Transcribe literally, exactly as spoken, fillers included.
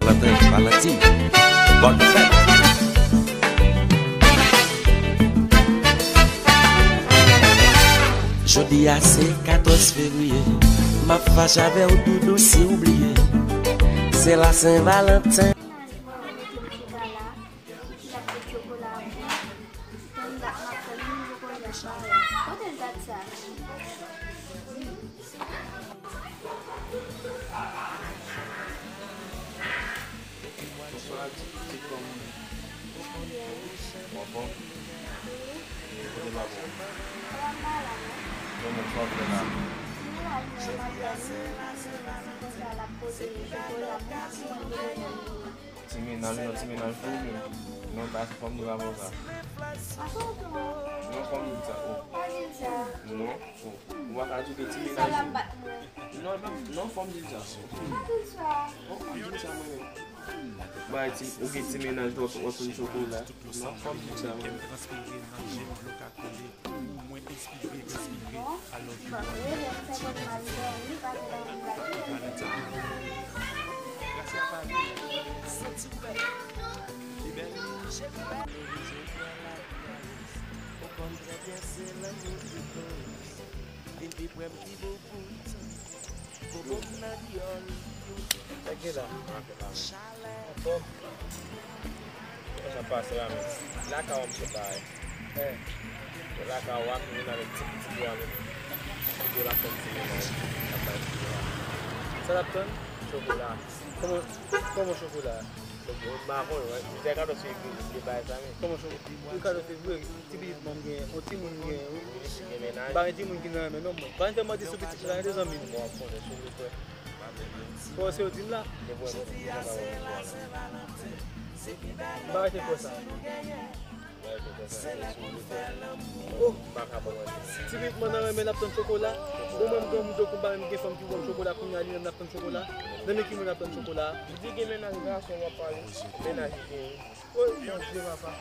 Valentin, Valentin, bòn fèt. Jodi a se katòz fevriye, m ap fache avè w doudou si w bliye. Se la Sen Valentin. Mwen mete m chita la, m ap met chokola pou tann dat m ap tann moun poko janm pare. Kote dat sa? Bonswa, ti, ti kòm. Ou anfòm? Kote papa w? Papa m pa la, non. Kòman sa w fè la? M la, m nan maryaj, m konsa l ap pote chokola, m ap mande l. Ti mennaj, non, ti mennaj tou oubyen? Non, pa fòm di papa w sa. Ankò, ankò. Non, fòm di sa, oh. Pa di sa. Non, oh. Ou pa ka di ke ti mennaj. Sa l ap bat mwen. Non, non, non, fò m di l sa. Pa di l sa. Oh, pa di l sa, mwen menm. Bay ti, ou gen ti mennaj w ap, w ap tann chokola. Non, fò m di l sa, mwen menm. Bon. Bon, lè m fè kòm mal dòmi, pa gen anvi lage. Vin pi pre m, pi bon pou ou. Bobo m nan dyòl. Sa k gen la? Anfòm? Kòman sa pase la menm? Lakay w ap sot la, eh. Lakay w ap vin avèk ti pitit ou a menm. Ti pitit ou la fè m ti mennaj. Sa l ap tann? Chokola. Kòman, kòman chokola? Donk, m pa konn, wi. M te ka tande se li bay sa menm. Kòman chokola? Li ka tande se vre. Ti pitit mwen m gen, yon timoun m gen, wi. Gen mennaj. M pa gen timoun ki nan renmen non mwen. Pa vin fè m manti sou pitit la, gen de zanmi m. Bon, ap konnen sou li, frè. Fò se yo di m la. M pa rete kwè sa. Oh. Ti pitit mwen nan renmen l ap tann chokola. Bon, mwen m gen moun tou kou m pa menm gen fanm ki ban m chokola, kounye a li menm l ap tann chokola. Nan men ki moun l ap tann chokola? Li di gen mennaj gason w ap pale. Mennaj li gen. Oh, Bondye, papa.